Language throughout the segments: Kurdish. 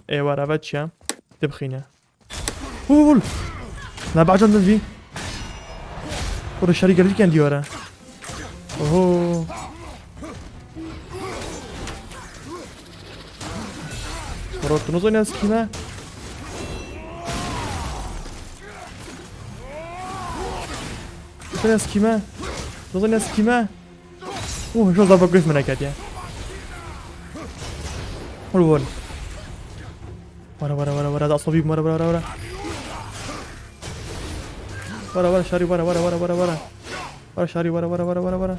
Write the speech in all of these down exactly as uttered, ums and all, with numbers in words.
Ê were ve çi ye? Dibixîne. Hûl! Ne bacan din vî. Kuro şerî gelî ken diyare. Oho. Kuro tu nizanî ez kî me? Tu nizanî ez kî me? Tu nizanî ez kî me? Oh, şo zava guf min neketiye. Hol wol. Wara, wara, wara, wara, da asabî, wara, wara, wara, wara. Wara, wara, şarî, wara, wara, wara, wara, wara. Wara, şarî, wara, wara, wara, wara, wara.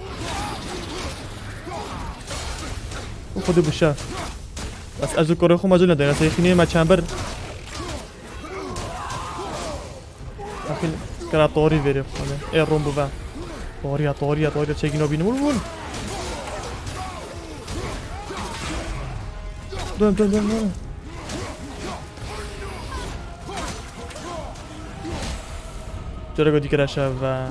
Û xwedî bişe. Bes ez û kurê xwe mecûl nedayne, seyxînê me çember. Axil kira torî verê xwe. Ê rom bibe. Toriya, toriya, toriya çekî nabînim. Vur, vur. Dön, dön, dön, dön. Cara dikira şev ve.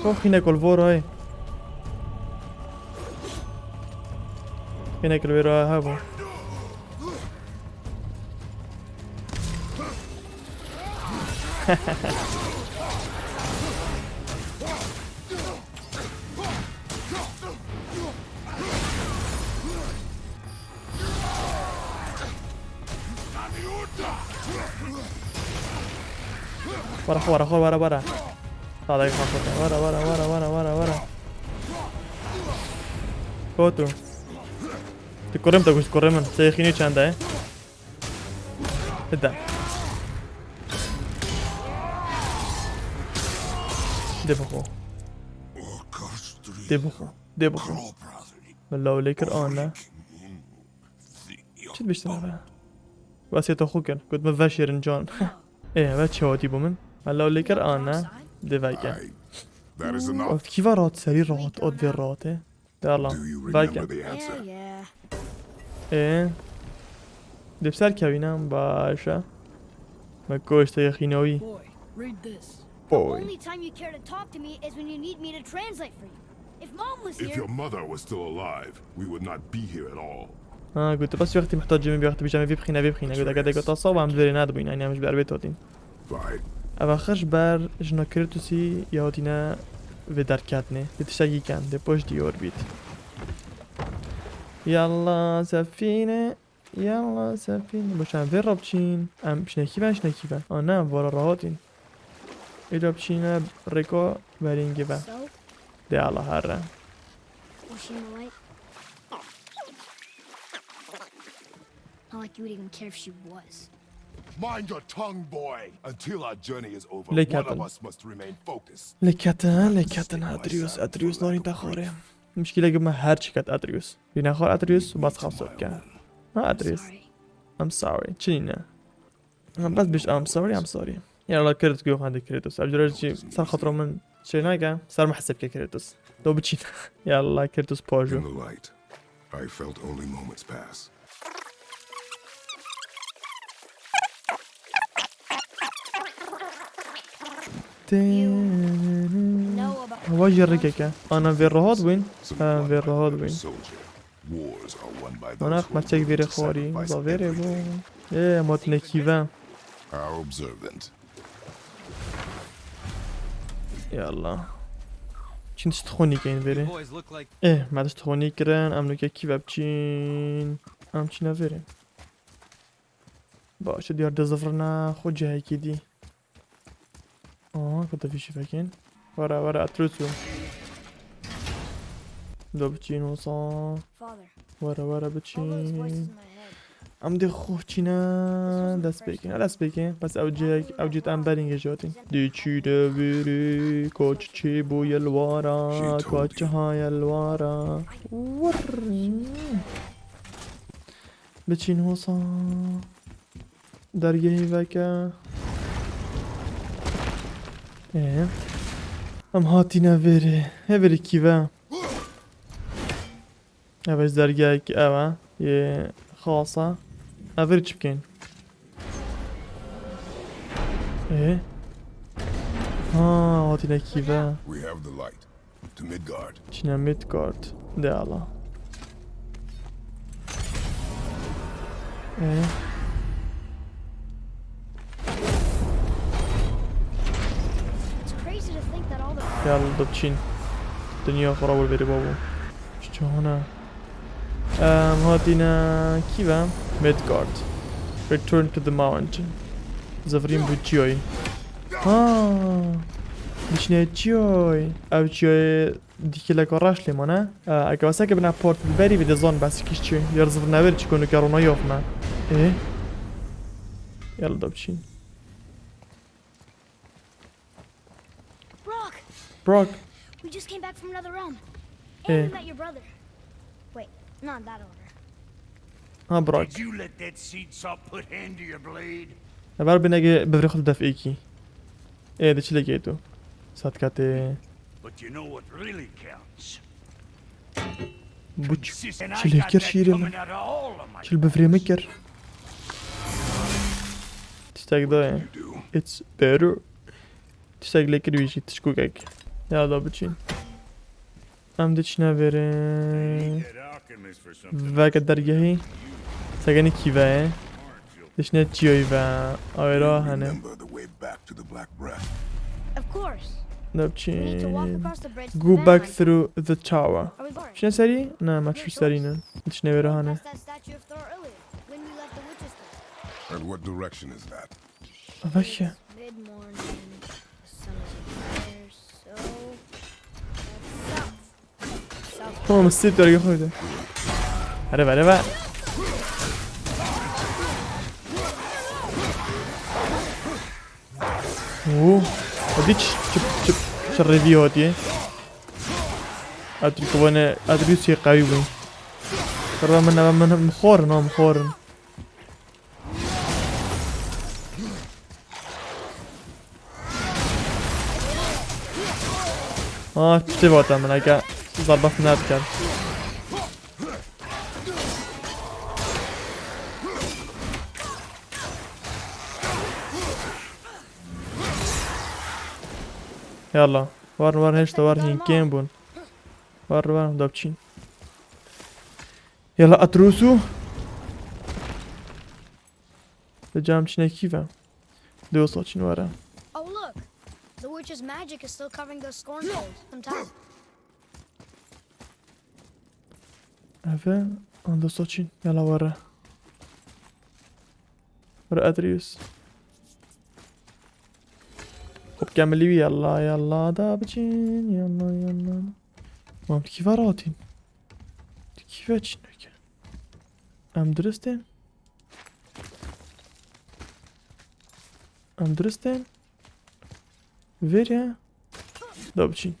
Ko xînek ol vor ay. Xînek li wê ra hebû. Wara xwe, wara xwe, wara, wara. Sadayê xwe xwe. Wara, wara, wara, wara, wara, wara. Kotu. Tu kurê min, te goşt kurê min. Seyê xînê çend e? Bide. Dê bixwe. Dê bixwe. Dê bixwe. Min law lê kir an ne. Çi dibiştin eve? Wesiyeta xwe kir. Got min veşêrin can. Ê, eve çi hatî bo min? Min law lê kir an ne. Dê veke. That is enough. Û kîva rahat serî rahat ot vê rahat e. De Allah. Do you remember Veke. The answer? Yeah, yeah. Ê. Dê bi ser kevî ne? Baş e. Me koşte yexînawî. Boy, read this. The Boy. Only time you care to talk to me is when you need me to translate for you. If Mom was If here, your mother was still alive, we would not be here at all. Ha, got bes wextî mihtacê min, wextî bijeme vî bixîne, vî bixîne. Got ege de got sawa em verê nedibûyn, yani em ji ber vê totîn. Fine. Ev axir ji ber jina Kratosî ya hatîne vê derketinê. Dê tiştekî ken, dê poş diyar bît. Yalla sefîne. Yalla sefîn. Boş em vê re biçîn. Em şinekî ben, şinekî ben. A ne, em vara rahatîn. Ê re biçîne rêka berîngî be. So? De Allah herre. Wishing the light? Not like you would even care if she was. Mind your tongue, boy! Until our journey is over, Lê one of ketin. Us must remain focused. Lê ketin, lê ketin, Atreus, Atreus, nanî te xwarê. Muşkîleke me her çi ket Atreus. Rîna xwar Atreus, bas xaso bike. Ha, Atreus. I'm sorry. Çi nîne? Ha, bes biş, I'm sorry, I'm sorry. Ya Allah, Kratos, guyo xwendê Kratos. Ev cure jî ser xatira min şey nake, ser min hesab ke Kratos. Do biçîn. Ya Allah, Kratos pajo. In the light, I felt only moments pass. Te- Know about Hava jî rikeke. Ana vê rahat bûn. Ha, vê rahat bûn. Wars are won by those who are willing to sacrifice everything. Ana qmeçek vêrê xwarî, ba vêrê bû. Ê, em hatinekî ve. How observant. Ya Allah. Çin tişt xwe nîkeyin vêrê. You boys look like Eh, me tişt xwe nîkirin, em nûke kî ve biçîn. Em çîne vêrê. Baş e, diyar dizivirine xwe cihekî dî. Aa, kete vî şîvekên. Were, were, Atreus yo. Do biçîn wisa. Father, Were, were, all those voices biçîn. In my head. Em dê xwe çîne dest pê kin. Dest pê kin. Bes ew cihek, ew cît em berîn gejatîn. Dê çîne vêrê, ka çi çê bûye li wara, ka çi haye li wara. Wurr. Biçîn hosa. Dergehî veke. Ee. Em hatîne vêrê. Hevêrê kî ve? Ev ez dergehek ev e. Yê xas e. Ev vêrê çi bikeyn? Ee. Ha, hatîne kî ve? We have the light. To Midgard. Çîne Midgard. De ala. Ee? It's crazy to think that all the Ya li dibçîn. Dinya xwe re wir verî babû. Ji cihana. Em hatîne kî ve? Midgard. Return to the mountain. Zivirîn bû çiyayê. Ha. Diçine çiyayê. Ev çiyayê dîkileka reş lê mane. E, eke weseke bina port li berî vê dizan bes kîş çi. Yar zivir never çi konu ke rona yof me. E? Yalla da biçîn. Brock! Brock! We just came back from another realm. And Eh. We met your brother. Wait, not in that order. Ha, Brock. Did you let that seed sop put hand to your blade? Heval binegê bivirê xwe def êkî. Ê, de çi lekê tu? Satkatê. But you know what really counts? Bu ç-, çi lê kir şîrê min? Çi li bivirê min kir? Tiştek daye. It's better. Tiştek lê kir wî jî tişkokek. Ya da biçîn. Em diçine vêrê. Veke dergehî. Segenî kî ve ye? Diçine çiyoyî ve. Awêra hene. Of course. We need to walk Dibçîn. Across the bridge to Go the back vent. Through the tower. Are we going? Çine serî? Ne, me çû serî ne. Diçine vêra hane. Past that statue of Thor earlier, when we left the witch's cave. And what direction is that? Veke. It's mid-morning. The sun isn't there, so that's south. Tamam, strip dergê xwe de. Hadi ver, ver. Oo. Hadi ç-, çip, çip, çi revî hatiye. Atrîkovane, Atrîus yê qewî bû. Kırma min, min, min, min xorin, ha, min xorin. Ah, tiştê vate min, eke zarbaf nedikar. Yalla, war, war, heşta war, hinkên bûn. War, war, da biçîn. Yalla, Atrûsû. Li cem çinekî ve. Dê wisa çin were. Oh, look. The witch's magic is still covering those scorn souls. Sometimes. Eve, an dosta çin. Yalla were. Were Atrîus. Hop, gemilî wî, yalla, yalla, da biçin, yalla, yalla. Mam, tu kî ve rahatîn? Tu kî ve çin weke? Em durist ên? Em durist ên? Vêr ya? Da biçîn.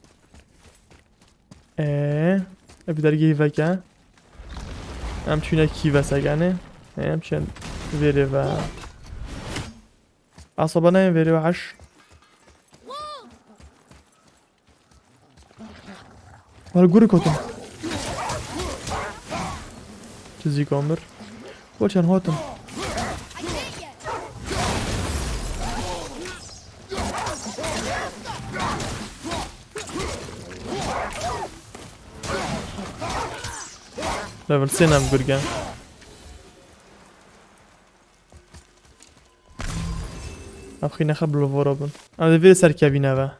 Ee, e, bi dergehî veke. Em çûne kî ve segenê. Ee, em çûne vêrê ve. Asaba neyên vêrê ve heş. Wala gurê kotin. Çi zî kamir. Wala çend hatin. Level sê nem gurgen. Ev xîne xwe bi livora bin. Em dê vê serkevîne ve.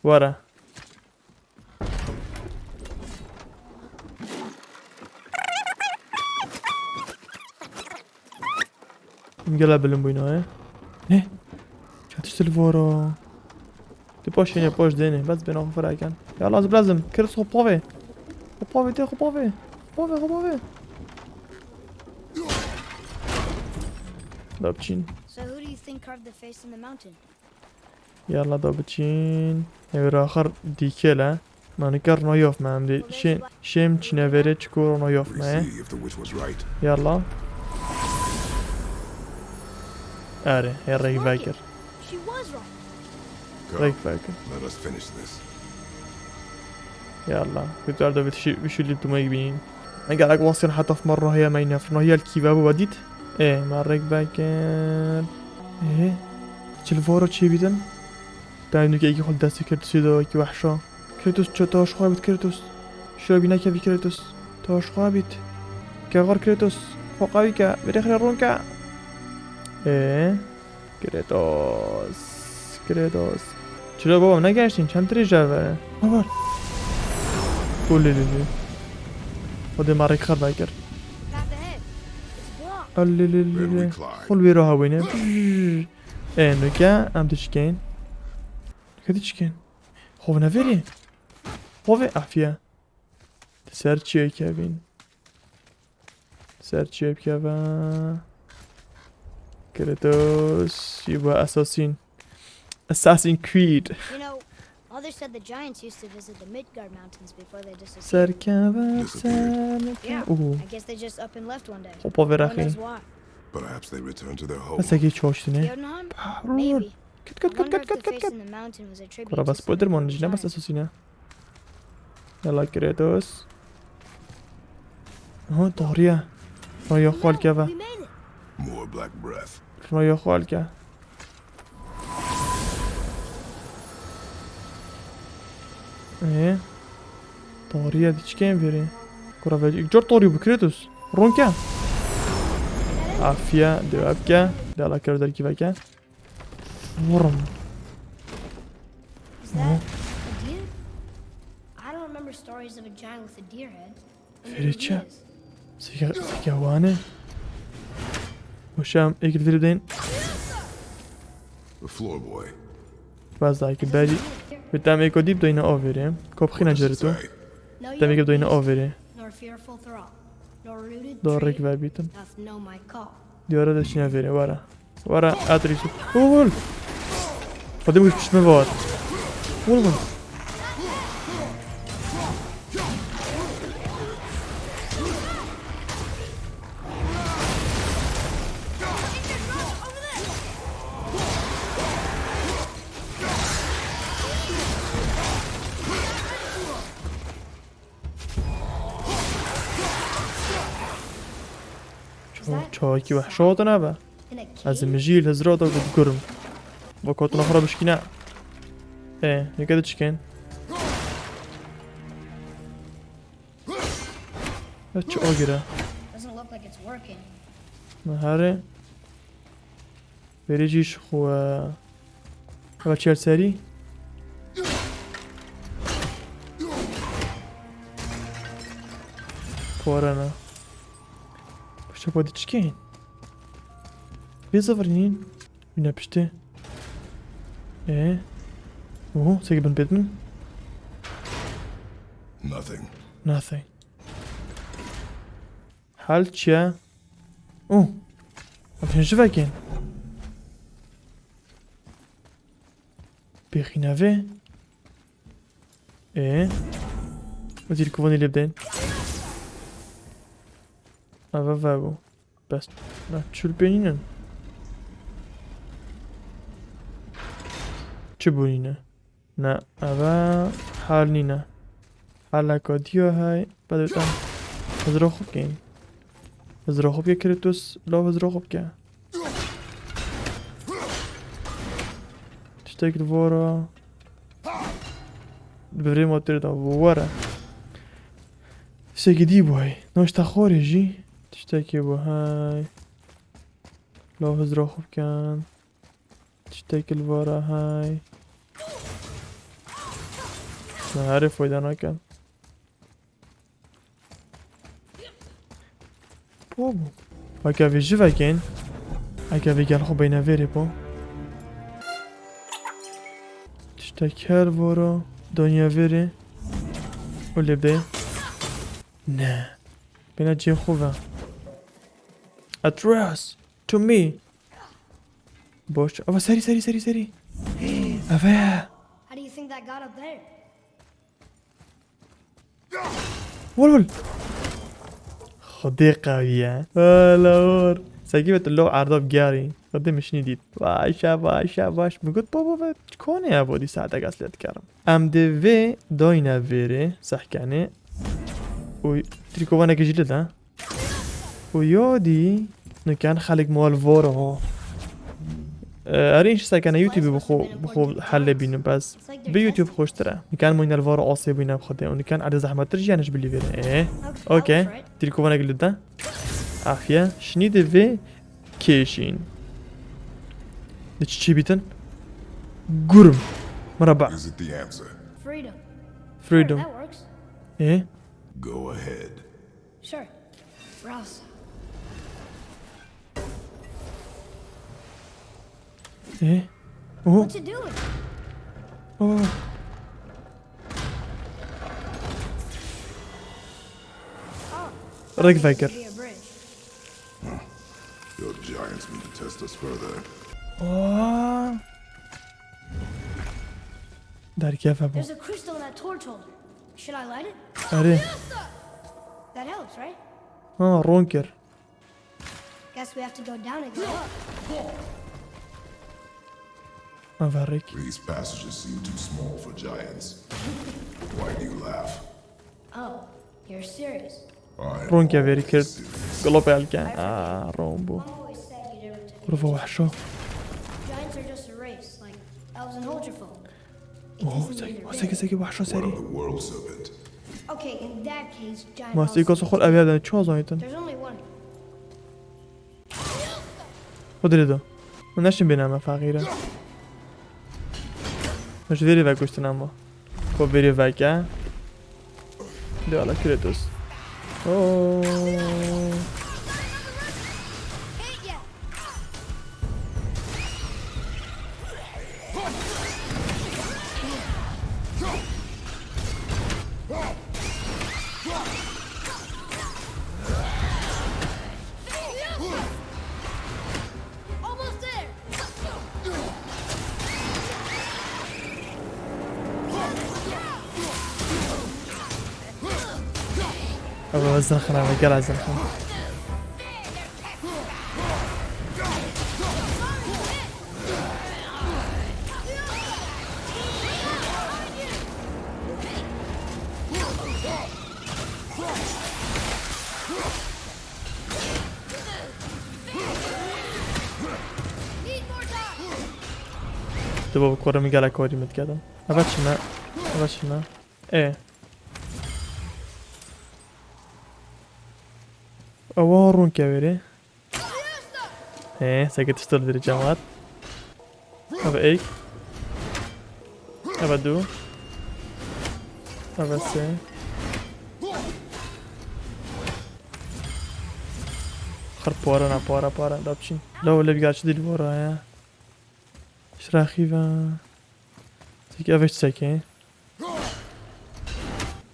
Were. Em gele bilind bûyne, he? Ne? Çatişt li vora. Tu paş hene, paş dêne. Bes bêna xwe firaken. Ya lazim, lazim. Kirit xwe pavê. Xwe pavê tê, xwe pavê. Xwe pavê, xwe pavê. Da biçîn. So who do you think carved the face in the mountain? Yalla da biçîn. Ev raxir dîkele. Manikar no yof me em dê. Şê-, şêm çine vêrê çiko no yof me. Yalla. Erê, ya rêk vekir. Rêk vekir. Let us finish this. Yalla. Kutar da bitişi, bişu lip dumayı bîn. Eger ek wasın hataf marno heye meyne. Fırno heye el kive bu vadit. E, ma rêk vekir. E, çil voro çê bîtin. Dayê nûke êkî xwe li destê Kratosê de wekî wehşa. Kratos, ço, te xwe bît Kratos. Şiyo bî nekevî Kratos. Te xwe bît. Kexar Kratos. Xwe qawî ke, vêrê xirê rûn ke. Ê, Kratos. Kratos. Çilo baba, negeştîn, çend dirêj ev e. Haber. Olê lê lê. Xwedê me rêk xerba kir. Olê lê lê lê. Xul wêro hawêne. Ê, nuke, em diçkên. Nuke diçkên. Xwe neverê. Xwe vê afiye. Ser çiyê kevin. Ser çiyê keve. Kratos. Jî bu Assassin. Assassin's Creed. You know, Mother said the giants used to visit the Midgard Mountains before they disappeared. Serkeve, serkeve. Yeah, I guess they just up and left one day. Hopa veraxî. Who knows why? Perhaps they returned to their home. Mesela ki çoştine. Jotunheim? Maybe. Kit kit kit kit kit kit. Kura bas Spider-Man jine bas Assassin'e. Yalla Kratos. Aha, doğruya. Raya xwal keve. More black breath. Raya xwal ke. Ee. Doğruya diçken veri. Kura veri. Cor doğruyu bu Kratos. Ronke. Afiye, devam ke. Dala kere derki veke. Vurum. Is that a deer? I don't remember stories of a giant with a deer head. Feriçe. Seke, seke wane. Hoşam, ekil diri deyin. The floor boy. Bazda ki beri. Ve tam eko dip doyna overe. Kopxina jeritu. Tam eko doyna overe. Doğru ki verbitim. Diyara da şine vere, vara. Wara Atreus. Ul! Xwedê wî pişt me vat. Ul min. Ço-, çawekî wehşat nabe. Ez ê mijî li hizra de gurim. Vaka tu nexwe re bişkîne. Ê, yeke diçikên. Ya çi agir e? Me herê. Verê jî ji xwe. Eva çer serî. Korana. Pişta xwe diçikên. Vê zivirînîn. Wî ne piştê. Ê. Oho, seki bin pêt min. Nothing. Nothing. Hal çi ye? Oh. Em hêjivekên. Bêxîne vê. Ê. Ez î li kovanê lê bidên. Eve vebû. Bes. Na çul pê nînin. Çi bû nîne? Ne, eve hal nîne. Haleka diya hey, bedewtan. Hizra xwe bikeyin. Hizra xwe bike Kratos, lav hizra xwe bike. Tiştek li vara. Li birê motorê da, were. Tiştekî dî bû hey. Noşta xorê jî. Tiştekî bû hey. Lav hizra xwe bikin. Tiştekî li vara hay. Ne herê fayda nakin. Bo bû. Weke vê ji vekên. Eke vê gel xwe beyne vêrê bo. Tiştek her vara. Donya vêrê. Û lê bê. Ne. Bêne cê xwe ve. Atreus. To me. Boş. Ava serî, serî, serî, serî. Eve. How do you think that got up there? Wol, wol. Xwedê qewî ye. Wala hor. Sekî ve tu lo erda bigerî. Xwedê mişnî dît. Vay şa, vay şa, vay. Min got baba ve konê ya bo dî saetek ez lê dikerim. Em dê vê doyne vêrê sehkenê. Û trîkovanekê jî lê de. Û yodî nikan xelk mal voro ho. Erê, îş sekene YouTube bi xwe, bi xwe helle bînin bes. Bi YouTube xweştir e. Nikan moynel voro asê bûyne bi xwedê. Û nikan erdê zehmettir jî yanî ji bilî vêrê. Ê, okey. Trîkovanek li de. Afiye, şinî divê kêşîn. Di çi çî bîtin? Gurum. Merhaba. Is it the answer? Freedom. Freedom. Sure, that works. E? Go ahead. Sure. Rouse. E? Oh. What you doing? Oh. Oh, Rick Vecker. Be a bridge. Your giants need to test us further. Oh. Derkeve bu. There's a crystal in that torch holder. Should I light it? Erê. That helps, right? Ha, ron kir. Guess we have to go down and go up. Averek. These passages seem too small for giants. Why do you laugh? Oh, you're serious. I Ronke veri kir. Always said you never took Glope elke. Aa, ron bu. Mom always said you never took Kurva initiative. Wahşo. Giants are just a race, like elves and Holgerfolk. It Oh, doesn't mean seki, they're o seki, bad. Seki wahşo What seri. Of the world serpent? Okay, in that case, giant Mas monsters ikos xol ev yadan ço zaytın. There's only one. Xwe dilê do. Min neşin bêne me feqîre. Min ji vêrê vekuştin ama. Ko vêrê veke. De ala Kratos. Oo. Ev, ev zirxin, ev gel zirxin. Tu bo korê min gelek korî min diketim. Eva çi me? Eva çi me? Ê. Ewa rûn kevirî. He, seke tiştir diri cemaat. Eve ek. Eve du. Eve se. Xir para na para para da biçî. La wele bir gerçi dil var ha ya. Şiraxî ve. Seke eve çi seke.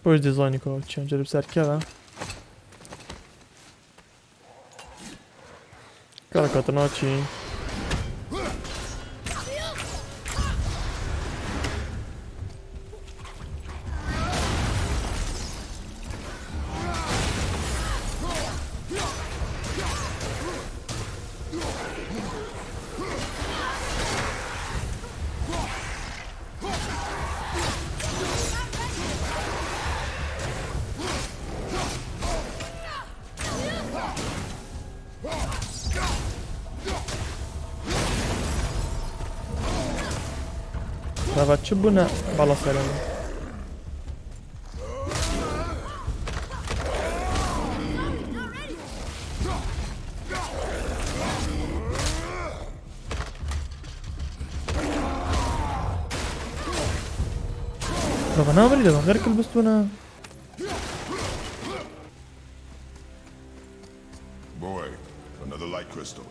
Boş dizaynî ko çi cerib serkeve. Kara katına çî. Rava çi bûne bala serê min? Rava namirî de xêr kil bistûne. Boy, another light crystal.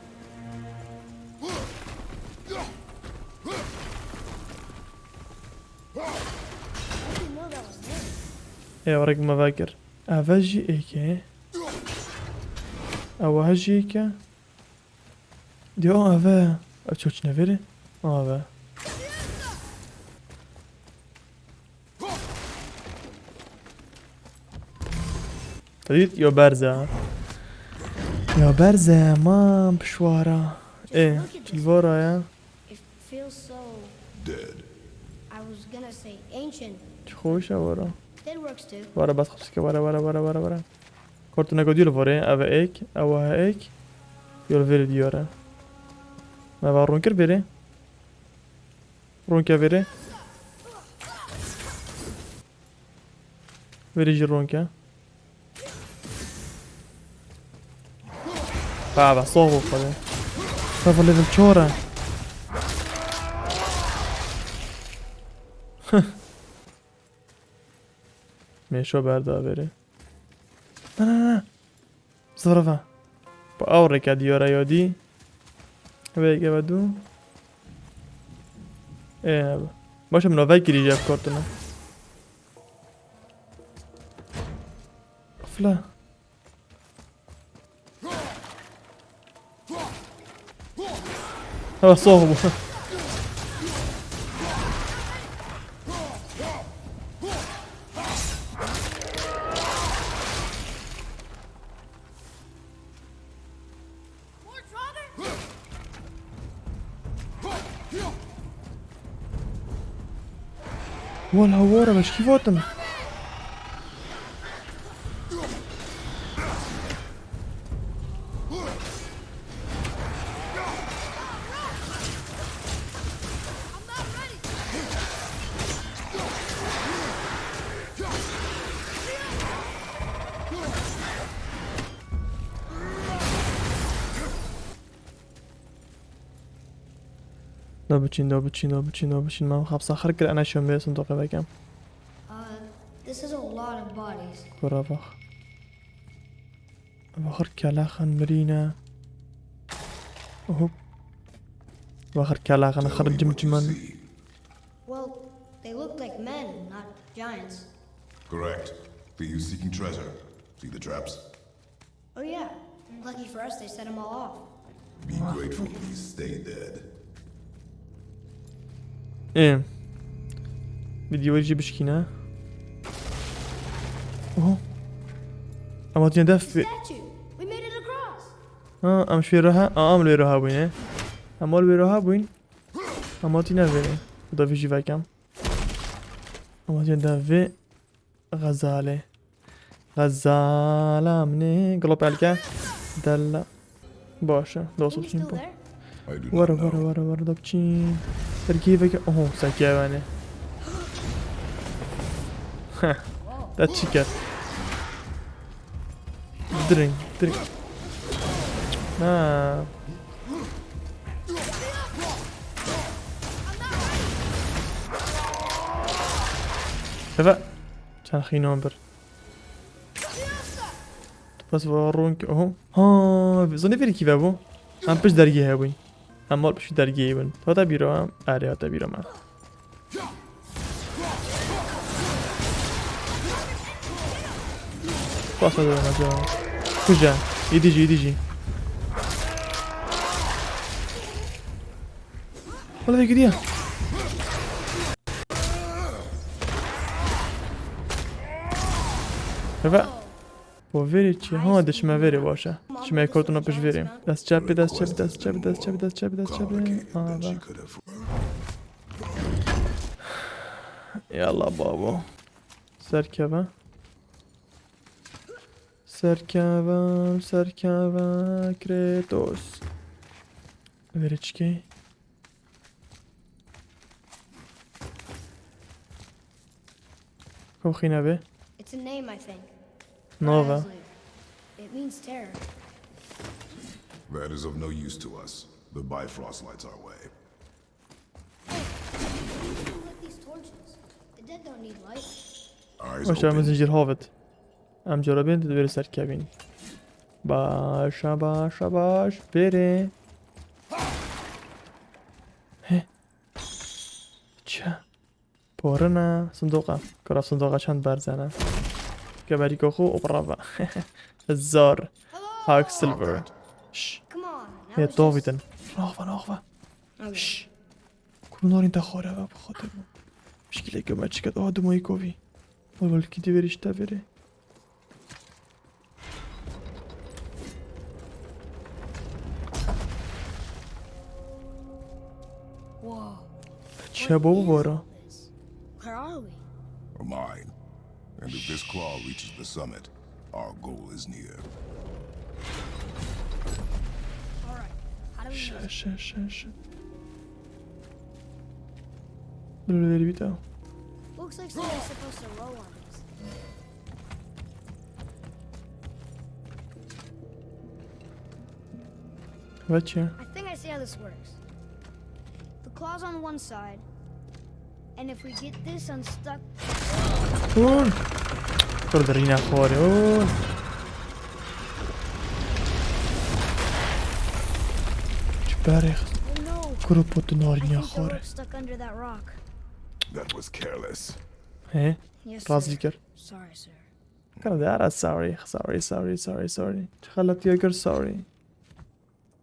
Ê, warek me vekir. Eve jî êke. Ewe jî êke. Diyo eve. Ev ço çine veri? Eve. Te dît yo berze ha. Ya berze, mam pişwara. E, çilvara ya. It feels so Dead. I was gonna say ancient. Çi xweş e wara. That works too. Wara bas xwişke, wara, wara, wara, wara, wara. Kortine go diyol vore, eve ek, eve ek. Yol veri diyore. Me va run kir veri. Ronke vêrê. Vêrê jî ronke. Baba, soğuk hadi. Baba level çor e. Meşo berda veri. Na, na, na. Zırva. Bu avreka diyora yodi. Ve gebe du. Ee, başa min ove gireceğim kortuna. Fla. Ha, soğuk bu. Wala wara, baş kî vatim? Da biçîn, da biçîn, da biçîn, da biçîn. Ma xapsa xir kir, ena şombe sindoqê vekem. Uh, this is a lot of bodies. Kura bax. Baxir kelexa mirîne. Hop. Baxir kelexa xir cimciman. Well, they looked like men, not giants. Correct. Are you seeking treasure? See the traps? Oh yeah. Lucky for us, they set 'em all off. Be grateful these stay dead. Ê. Videoyê jî bişkîne. Oho. Ama diye def. Statue. We made it across. Ha, em şêro ha, a, em lêro ha bûyne. Em ol lêro ha bûyn. Em hatî neverê. Da vî jî vekem. Em hatî devê Xezalê. Xezala minê. Gulop elke. Della. Baş e. Dost olsun bu. Were, were, were, were, da biçîn. Erkeği veke. Oho, sekiye beni. Heh. Da çiker. Drink, drink. Ha. Eve. Çend xînan bir. Bas va ronk, oho. Ha, zanî veri kî ve bu? Em piş dergî hebûn. Em mal piş dergî hebûn. Hata bîra em. Erê, hata bîra me. Pasa da ona cevap. Kuja. Yedi jî, yedi jî. Wala gidiyor. Eve. Bu veri çi? Ha, dişime veri başa. Dişime kotuna piş veri. Dest çepi, dest çepi, dest çepi, dest çepi, dest çepi, dest çepi. Ha, be. Yallah babo. Serkeve. Serkeve, serkeve, Kratos. Veri çi? Koxîne be. It's a name, I think. Nova. It means terror. That is of no use to us. The Bifrost lights our way. Who lit these torches? The dead don't need light. Eyes open. Zincir hovit. Em cara bên tu divêre serkevîn. Başa, başa, baş. Vêrê. He. Çi? Porine. Sindoqa. Kura sindoqa çend berzene. Geberîka xwe û brava. Zar. Hawk Silver. Şş. Come on, now. Hê, it's just tovîtin. Naxve, naxve. Okay. Şş. Kurnarin te xare ve bi xatir min. Pişkîleke me çiket, aha, dumayî kovî. Wal, wal, kî divêrî ji te vêrê. Whoa. Çi bo bu bara? Where are we? Mine. And if this claw reaches the summit, our goal is near. All right, how do we use it? Şe, şe, şe, şe. Böyle bir daha. Looks like somebody's supposed to row on this. Ve çi? I think I see how this works. The claw's on one side, and if we get this unstuck, Hûn! Kur dirîna xwarê, hûn! Çi berê oh no! kuro potu I narîna think the xwarê. rope's stuck under that rock. That was careless. He, Yes, razî sir. kir. Sorry, sir. Kara de ara sorry, sorry, sorry, sorry, sorry. Çi xeletiya kir sorry.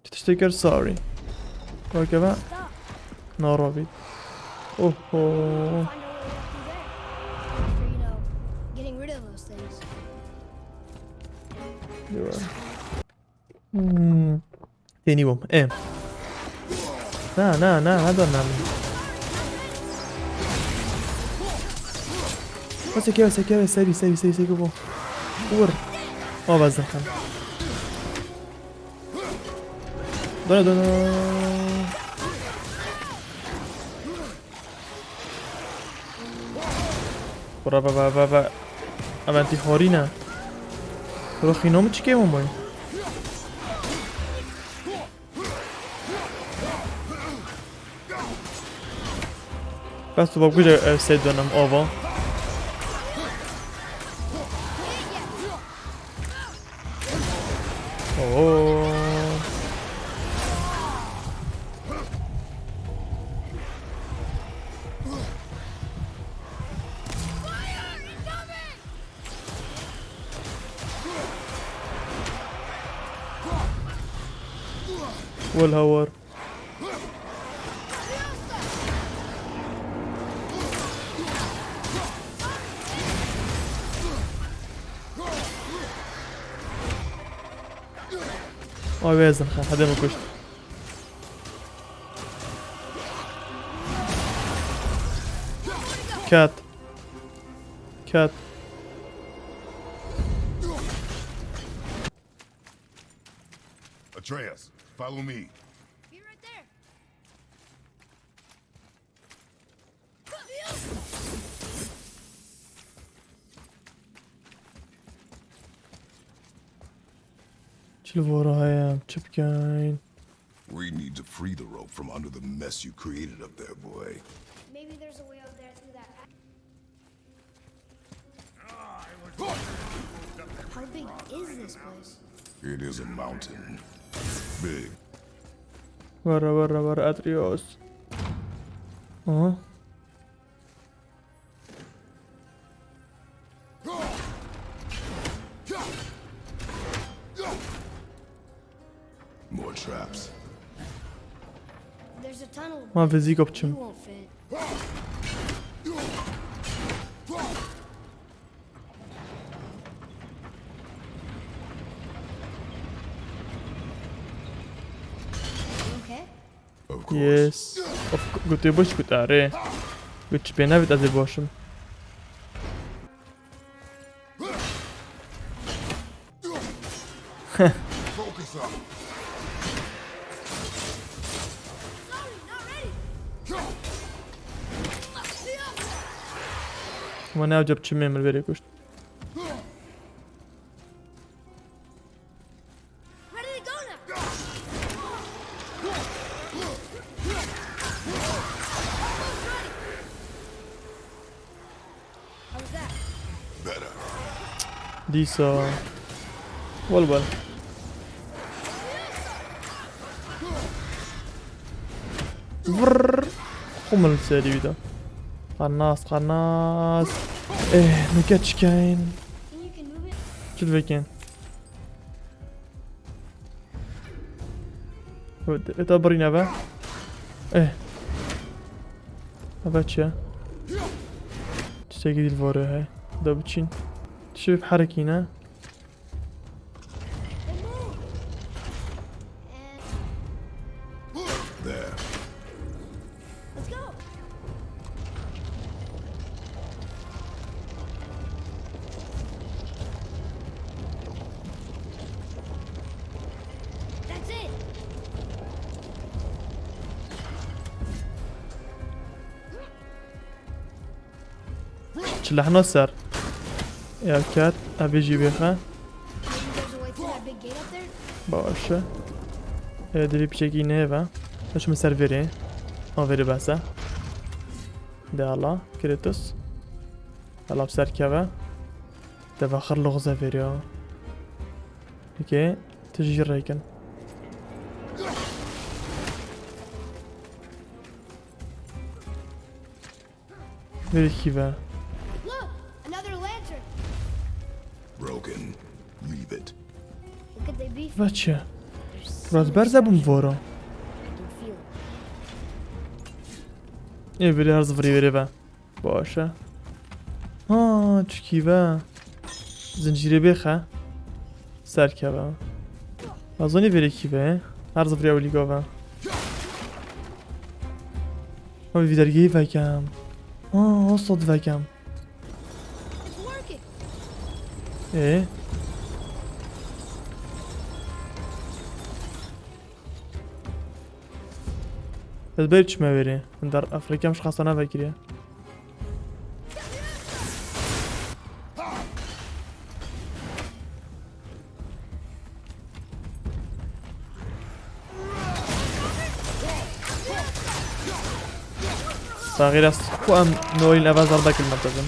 Çi tiştê kir sorry. Weke ve Stop. narobît. Oho. Find our way up through there. After, you know, getting rid of those things. Hmm. Tênî bûm. E. Na, na, na, hada na. Seke, seke, serî, serî, serî, serî bû. Vur. O bezin kan. Dana, dana. Bura, ba, ba, ba, ba. Ev entî horî ne. Bura xîno min çi kêm bû? Bes tu babguje ev sê dönem ava. Oo. Wal hawar. Ay wê ez nixem, hedê min kuşt. Ket. Ket. Atreus, follow me. Be right there. Çi li vora heye, çi bikeyn? We need to free the rope from under the mess you created up there, boy. Maybe there's a way up there through that. How big is this place? It is a mountain. Big. Were, were, were, Atreus. Aha. More traps. There's a tunnel. Ma vê zî You biçim. won't fit. You okay? Of course. Yes. Of cou-, gotê baş got are. Got çi pê nebit ez ê başim. Focus up. Ma ne acep çi memur verê kuşt. Ready to go now. How was that? Better. Dîsa. Wal wal. Vrrr. Xumil serî wî de. Qanas, qanas. Eh, nike çikeyn. Think you can move it? Çi divekin? Evet, evet, birîne be. Eh. Eve çi? Tiştekî dîl vore he. Da biçîn. Tiştek herekîne. There. Let's go. That's it. Çi lehna ser. Ya ket, ev jî bêxe. Maybe there's a way through that big gate up there? Baş e. E, divê piçekî nehêve. Hişme ser vêrê. Ha, vêrê behse. De Allah, Kratos. Allah bi ser keve. De vexir loxze vêrê ya. Okey. Tijî rêkin. Vêrê kî ve? Look, another lantern. Broken. Leave it. What could they be? Ve çi? They're so Biraz berze bûm special. Vora. I can feel it. Ê vêrê her zivirî vêrê ve. Baş e. Ha, çikî ve. Zincîrê bêxe. Serkeve. Azonî vêrê kî ve. Her zivirî ewilî gave. Abi vî dergehî vekem. Ha, hostot vekem. It's working. Ê? Ez ber çime verê. Dar Afrika miş xastana vekiriye. Saxir est. Xwe em nolîn eve zerbe kilme tezin.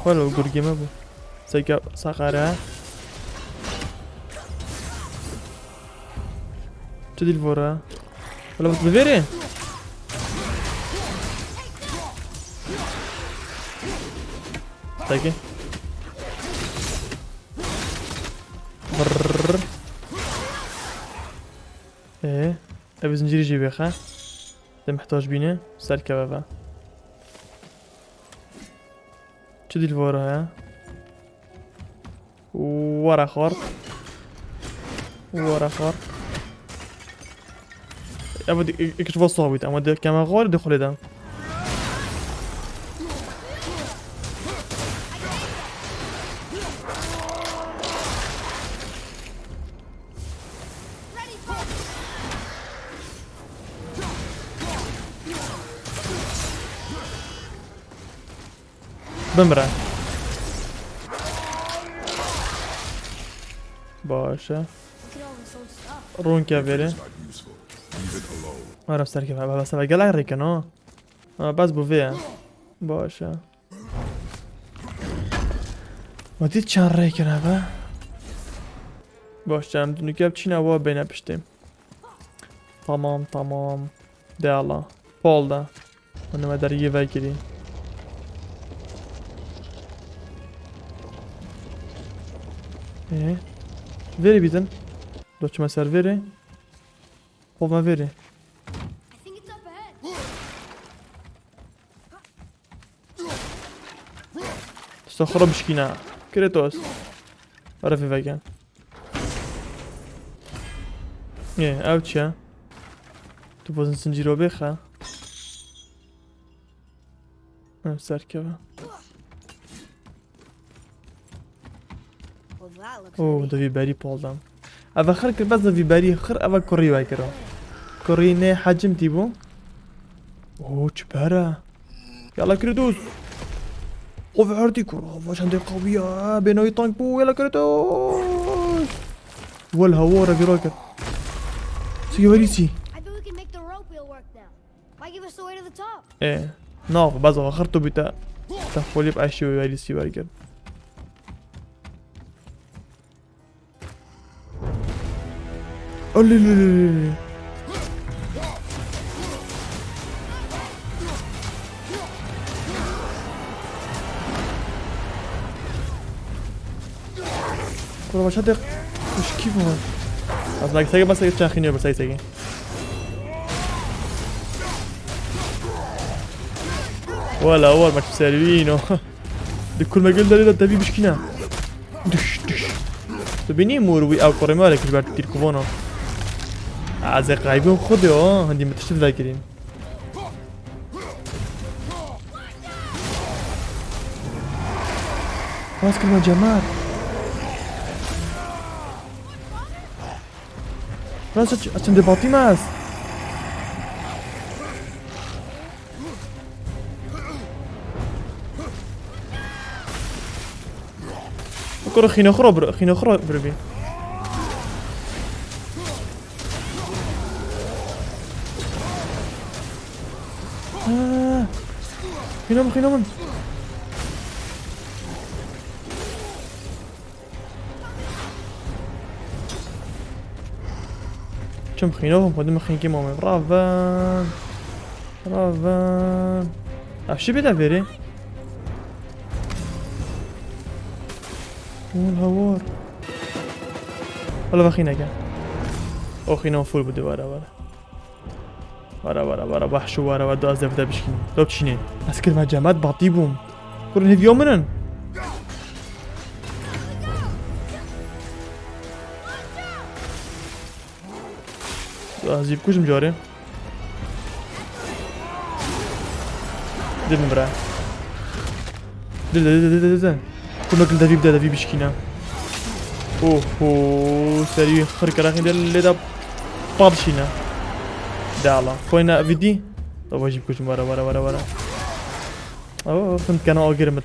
Welo gurgê me bû. Seke saxare. Çi dîl vore? Wela bas bivêrê. Seke. Brrr. Ee, ev zincîrî jî bêxe. Te mihtac bîne, serkeve ve. Çi dîl vore heye? Were xort. Were xort. Ev di-, ik-, ik ji bo soh bît, ama di keme xor di xulê de. Bimire. Baş e. Rûnke vêrê. Ara serkeve, baba seve gelek rêkin ha. Ha, bes bu vê ye. Baş e. Ma dît çend rêkin hebe? Baş e, em dinûke bi çîna wa bêne piştê. Tamam, tamam. De Allah. Pol de. Hûn me deriyê vekirî. Ee? Vêrê bîtin. Do çime ser vêrê. Xwe me vêrê. I think it's up ahead. Tişta xwe re bişkîne. Kratos. Were vê veke. Ê, ev çi ye? Tu bazin zincîro bêxe. Ev serkeve. Well, that looks Oh, heavy. Di vî berî pol de. Eve xir kir, bes di vî berî xir, eve kurî wekiro. Kurî nê hecim tî bû. Oh, çi bere. Yala Kratos. Of, erdî kur. Of, çendê qawî ya. Bênoyî tank bû. Yala Kratos. Wel, hawara vîra kir. Sî werî sî. I bet we can make the rope wheel work now. Might give us the way to the top. Ê, nav, baz axir tu bî te. Te xolî bi eşî werî sî wergir. Alilililil. Kuro başa de kuşki var. Az nak sege basa geçen xiniyor bu sayı sege. Wala war maç servino. Di kurmegel derê de tevî bişkîne. Düş, düş. Tu bînî mor wî ew kurê me were kir ber tîrkuvana. Ez ê qaybin xwe de o, hindî min tişt vekirîn. Rast kirme Cemal. Rast aç-, açın de batî me ez. Kuro xîna xura bir, xîna xura bir bî. Aa! Xîna min, xîna min. Çim xîna bûm, xwedî min xînkê mamê. Raven. Raven. Ev şi bê de verê. Hûn hawar. Wala vexîneke. O xîna full bû dî, were, were. Were, were, were, wehşû were, were, du ez devde bişkînim. Do bişînê. Ez kirime cemat, batî bûm. Kurên hêviya min in. Du ez jî bikujim carê. Dil min bira. Dil, dil, dil, dil, dil, dil. Kurmek li devî bide, devî bişkîne. Oho, serî xir kere xîn de lê de padişîne. De ala. Koyna vidî. Baba jî bikujim, were, were, were, were. Oo, fin kena agir mit.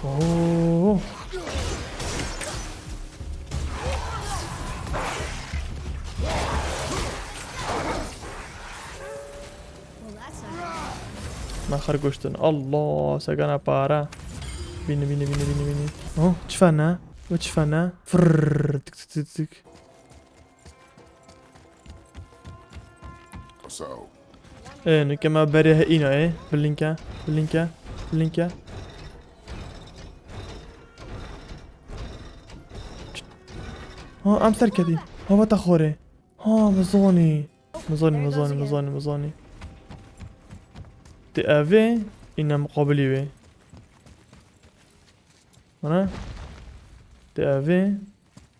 Oo. Me xir goştin. Allah, segana para. Bîne, bîne, bîne, bîne, bîne. Oh, çi fena? O çi fena? Fırr, tık, tık, tık, tık. So. Ê, nuke me berê he îna ê. Bilinke, bilinke, bilinke. Ha, em ser kedî. Ha, vata xorê. Ha, me zanî. Me zanî, me zanî, me zanî, me zanî. Di evê îne muqabilî wê. Mana? Di evê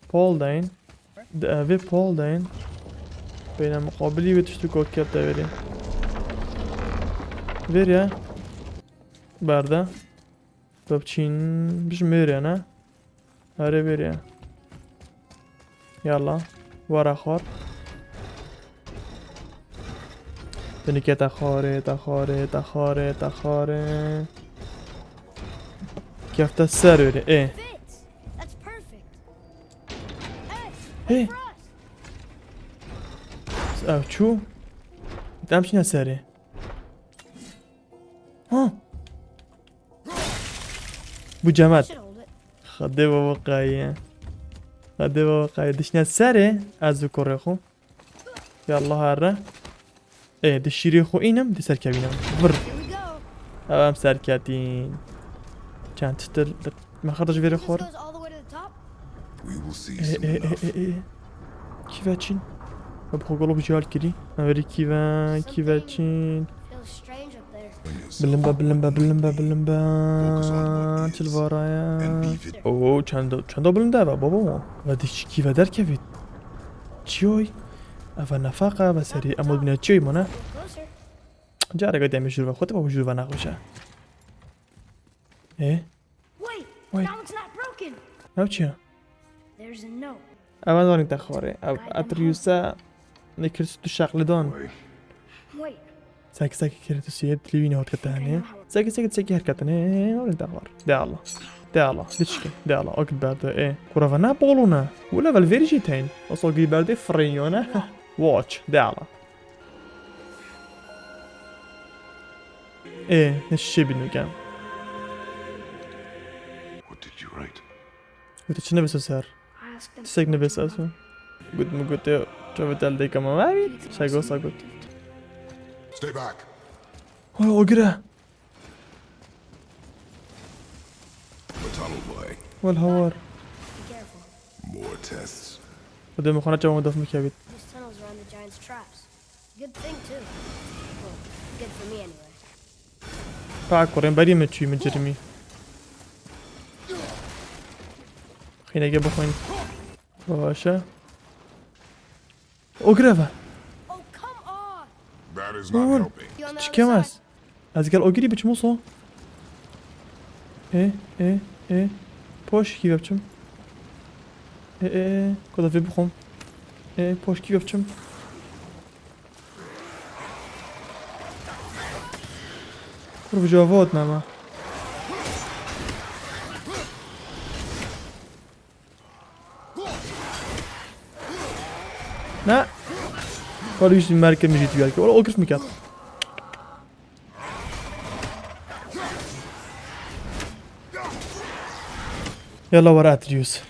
pol deyn. Di evê pol deyn. Beyne muqabilî wê tiştî ku kete verê. Verê. Berde. Bibçîn. Bijim verê ne? Erê verê. Yalla. Wara xwar. Tenike te xwarê, te xwarê, te xwarê, te xwarê. Kefte ser verê. Ê. Fits. That's perfect. Hey, Hey. Frost. Ev çû. Dem çine serê. Ha. Bu Cemal. Should hold it. Xwedê baba qayî. Xwedê baba qayî. Dişine serê. Ez û kurê xwe. Yallah herre. Ê, di şîrê xwe înim, di ser kevînim. Vir. Here we go. Ew em ser ketîn. Çend tiştir li me xirda ji vê re This xwar. Goes all the way to the top. We will see Ê, soon ê, ê, enough. Ê, ê. Kî ve çîn? Me bi xwe golo bijal kirî. Em verî kî ve, kî ve Something çîn? Feels strange up there. Bilimbe, bilimbe, bilimbe, bilimbe. Focus on what is. Çil varaya. And be vig- Oo, çendo, çendo bilimde ve baba mı? Ve dişçi kî ve derkevît. Çiyoy? Eve nefaka ve serî. Em ol bine çiyoy mı ne? Closer. Careke demê jûr ve xwe, te baba jûr ve nexweşe. Ê? Wait, Wait. That one's not broken. Ev çi ye? There's a note. Ev zanî te xwarê. Ev Atreyusa nekir tu şeqlidan. Wait. Seki seki kere tu siyê dilî wî ne hat ketene. Seki seki seki her ketene. Zanî te xwar. De Allah. De Allah. Diçke. De Allah. Akit berde. E. Kura ve ne boluna. Wala vel verî jî teyn. Oso gî berde frênyone. Watch. De Allah. Ê, ne şişê bîn dikem. What did you write? Gote çi nivîse ser? I asked them Tiştek to nivîse return. Esu. Got min gote çavê te li dêka me mevî. Şego sa got. Stay back. Hay, o gire. The tunnel boy. Wel hawar. Be careful. More tests. Xwedê min xwe neçe wan def min kevît. These tunnels are on the giants' traps. Good thing, too. Well, good for me, anyway. Pa kurên berî min çûyî min cirmî. Xîneke bixwîn. Baş e. O gireve. Oh, come on! That is not Oğlum, helping. Çikem ez. Ez gel o girî biçim olsa. E, e, e. Poş kî biçim. E, e, e. Koda vê bixwim. E, poş kî biçim. Kur bi cevot nema. Ne? Wala wî jî merke min jî duyar kir. Wala o kif min ket. Yalla were Atreus.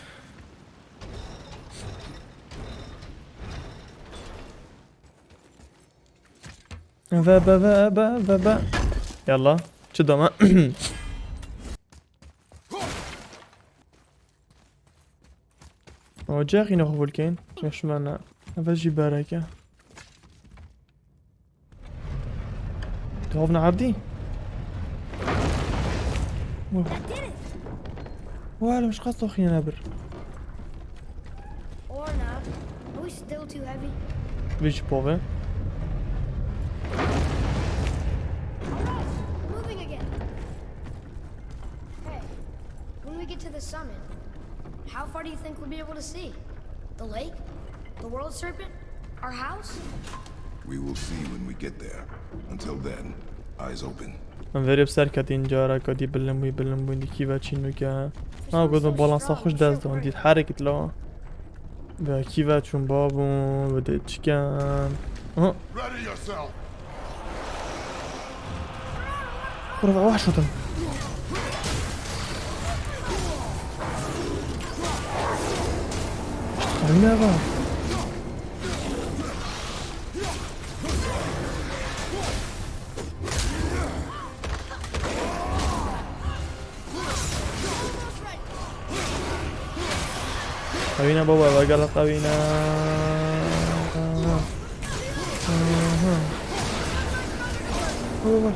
Ve be ve be ve be. Yalla. Çi dama? Ocax yine xwe vulkên. Yaşmana. Ve jî bereke. Tu havna erdî? That did it. Wala min ji qas doxîne nebir. Or not. Are we still too heavy? Vê çi pove? Moving again. Hey, when we get to the summit, how far do you think we'll be able to see? The lake? The world serpent? Our house? We will see when we get there. Until then, eyes open. Em verê bi ser ketîn, careka dî bilind bûyî, bilind bûyîn, dî kî ve çîn nûke. Ha, gotin balansa xwe ji dest dan, dît herekît la. Ve kî ve çûn babûn, ve dê çiken. Aha. Ready yourself. Kurva, wahşetim. Oyna bak. Qewîne baba, ev gel qewîne. Aha. Baba.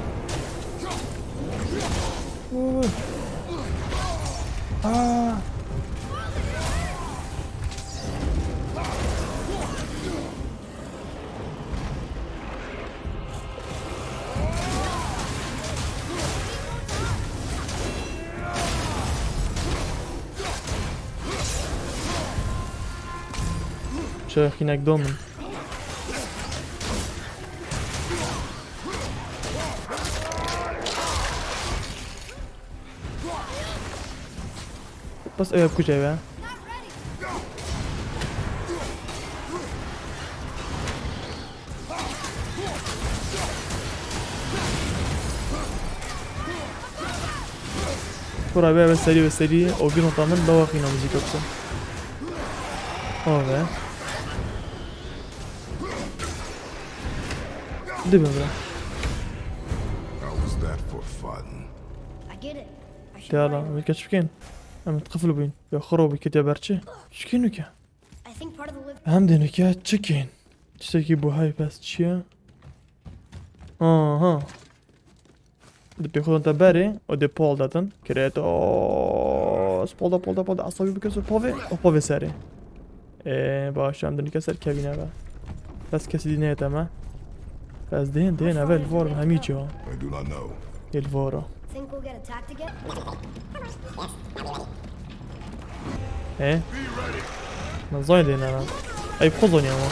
Baba. Aa. Çerxînek domin. Bas ew kuj ew e. Kura be, be serî, be serî. O gün otamın da waxîna müzik yoksa. O be. Dibe bira. How was that for fun? I get it. I should Diyala, write it. Em keç bikin. Em qifil bûyn. Ya xiro bû ketiya berçi. Çikî nuke? I think part of the lift Hem de nuke çikîn. Tiştekî bû hay pes çi ye? Aha. Di pê xwe te berê û dê pol detin. Kratos. Pol de, pol de, pol de. Asabî bike ser pavê. O pavê serê. Ê, baş, em dinike ser kevîne be. Bes kesî dî neyete me. Bes dên, dên, eve li vor hemî cî ha. I do not know. Yê li vor o. Think we'll get attacked again? He? Min zay dê nena. Ey, bi xwe zonî ama.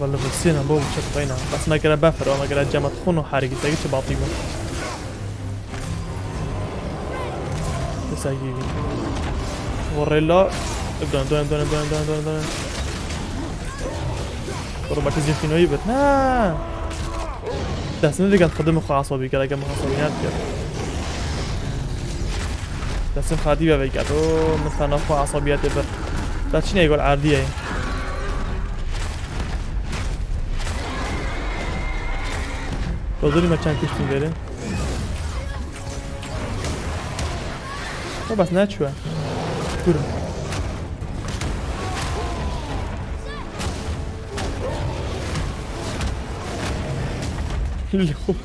Valla vursiye ne bol çek kayna. Bas me kere befir, ama kere cemat xun û hergî te çi batî bû. Desa gî. Gorilla. Dön, dön, dön. Dur, bak, zîfînoyî bit. Ha! Destini diket, xwedê min xwe asabî kir, eke min asabî nedikir. Destê xwe dî ve veyket. O, min tena xwe asabiyetê bir. Te çi neyê gol erdiyê. Dozulî me çend kuştî verê. O bes neçûye. Kur. Xub,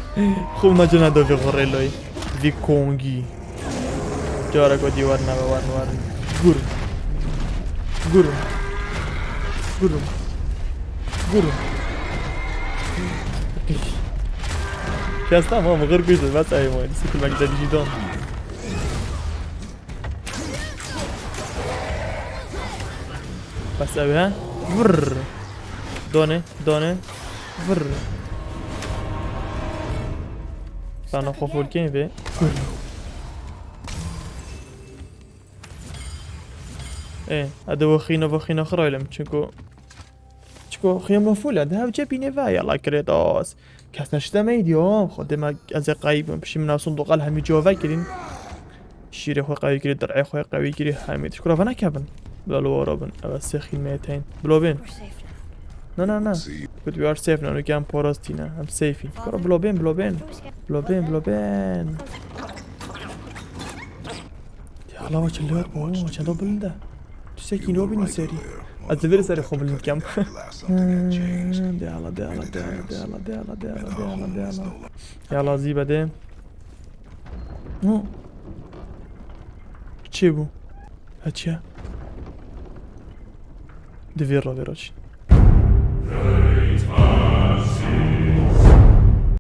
xub nacina do vê xurêloyî. Vî kongî. Carek o dî werne ve, werne, werne. Gur. Gur. Gur. Gur. Kes tamam, gır gücü, bas ayım oyunu. Sıkılmak güzel bir şey don. Bas abi ha. Vur. Done, done. Vur. Sana xwe full game vê. Ê, hadi vexîna, vexîna xiraylim. Çiko, çiko xiyam full e. De hevce bîne ve yala Kratos. Kes neşte me îdî, xwe dê me ez ê qayî bim. Piştî min ew sindoqel hemî cihove kirîn. Şîrê xwe qewî kirî, dir'ê xwe qewî kirî, hemî tişt kura venekevin. Bila li wara bin. Ev sê xîlmeyê teyn. Bilo bên. We're safe now. Na, na, na. Good, we are safe now. Nuke em parastîne. Em safe in. Kura bilo bên, bilo bên. Bilo bên, bilo bên. Ya Allah, çi lewet bu, çendo bilind e. Tu sekî no bînî serî. Ez divêr serê xwe bilind kem. De Allah, de Allah, de Allah, de Allah, de Allah, de Allah, de Allah, de Allah. Ya Allah, zîbe de. Hı. Çi bû? Ha çi ye? Divê re vêra çi?